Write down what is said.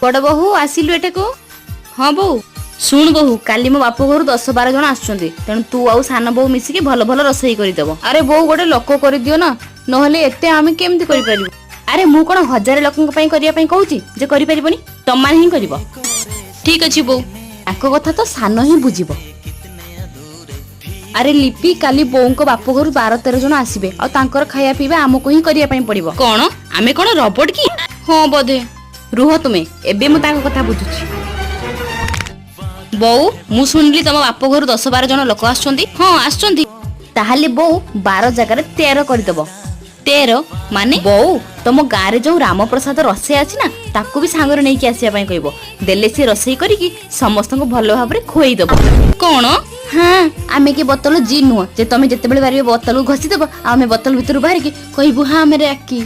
ବଡ ବୋହୂ, ଆସିଲୁ ଏଠାକୁ। ହଁ ବୋଉ। ଶୁଣ ବୋହୂ, କାଲି ମୋ ବାପ ଘରୁ 10-12 ଜଣ ଆସୁଛନ୍ତି, ତେଣୁ ତୁ ଆଉ ସାନ ବୋହୂ ମିଶିକି ଭଲ ଭଲ ରୋଷେଇ କରିଦବ। ଆରେ ବୋଉ, ଗୋଟେ ଲୋକ କରିଦିଅ ନା, ନହେଲେ ଏତେ ଆମେ କେମିତି କରିପାରିବୁ? ଆରେ ମୁଁ କଣ ହଜାରେ ଲୋକଙ୍କ ପାଇଁ କରିବା ପାଇଁ କହୁଛି ଯେ କରିପାରିବନି? ତମମାନେ ହିଁ କରିବ। ଠିକ ଅଛି ବୋଉ। ତାଙ୍କ କଥା ତ ସାନ ହିଁ ବୁଝିବ। ଆରେ ଲିପି, କାଲି ବୋଉଙ୍କ ବାପ ଘରୁ 12-13 ଜଣ ଆସିବେ ଆଉ ତାଙ୍କର ଖାଇବା ପିଇବା ଆମକୁ ହିଁ କରିବା ପାଇଁ ପଡିବ। କଣ, ଆମେ କଣ ରବଟ କି? ହଁ ବୋଧେ। ରୁହ ତୁମେ, ଏବେ ମୁଁ ତାଙ୍କ କଥା ବୁଝୁଛି। ବୋଉ, ମୁଁ ଶୁଣିଲି ତମ ବାପ ଘରୁ 10-12 ଜଣ ଲୋକ ଆସୁଛନ୍ତି। ହଁ, ଆସୁଛନ୍ତି। ତାହେଲେ ବୋଉ, 12 ଜାଗାରେ 13 କରିଦବ। 13 ମାନେ? ବୋଉ, ତମ ଗାଁରେ ଯୋଉ ରାମପ୍ରସାଦ ରୋଷେଇ ଅଛି ନା, ତାକୁ ବି ସାଙ୍ଗରେ ନେଇକି ଆସିବା ପାଇଁ କହିବ। ଦେଲେ ସେ ରୋଷେଇ କରିକି ସମସ୍ତଙ୍କୁ ଭଲ ଭାବରେ ଖୁଏଇଦବ। କଣ? ହଁ, ଆମେ କି ବୋତଲ ଜି ନୁହଁ ଯେ ତମେ ଯେତେବେଳେ ପାରିବ ବୋତଲକୁ ଘଷିଦବ ଆଉ ଆମେ ବୋତଲ ଭିତରୁ ବାହାରିକି କହିବୁ ହଁ ଆମେ ରାକି।